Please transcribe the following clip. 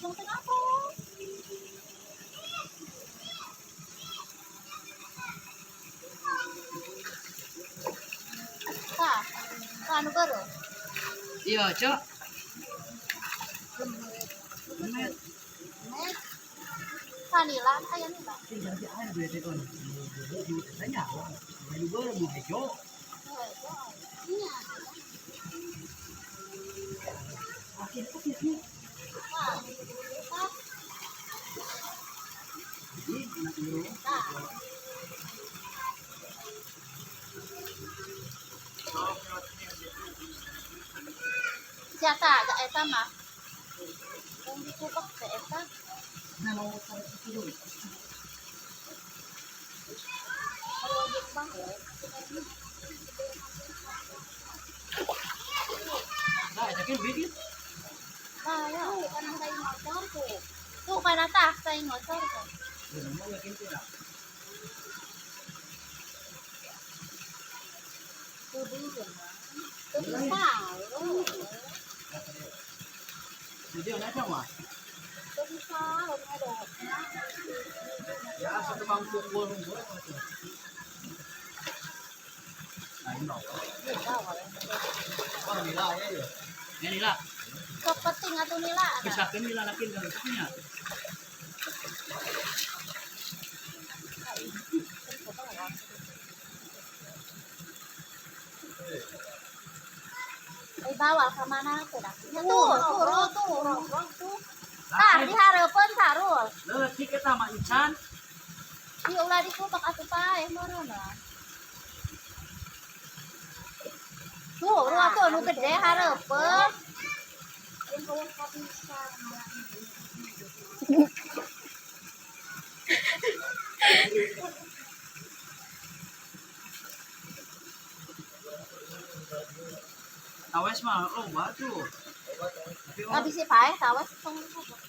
Langsung tengah apa? Tah, anu baru. Iya, Cok. Gemet. Gemet. Vanila aya nila. Tinggal di air duit itu. Tanya, lu baru bu hejo. Iya. Akhir akhir nih. Jadi anak dulu. Siapa agak eta mah? Yang dikubek ke eta. Nah, mau taruh itu dulu. Kalau wajib banget. Nah, itu kan bikin. Nah, ya, karena saya ngocor tuh. Tuh, karena tak saya ngocor tuh. Belum mau yakin tidak. Tuh bisa. Tuh bisa. Jadi ada apa mah? Tuh bisa, lo ada. Ya, satu mangkuk gua nunggu itu. Nah, ini loh. Oh, nila ya. Ya nila. Kepeting atau nila? Bisa kan nila lakin kalau punya. Bawa ke mana tuh dah? Ya tuh, tuh, tuh, tuh. Tah, dihareupeun sarul. Leutik eta mah ican. Di ulah dikubek atuh paeh meureun. Tuh, ruah tuh nu gede hareupeun. Tawes mah loba tuh. Nggak bisa paeh tawes tong dikubek.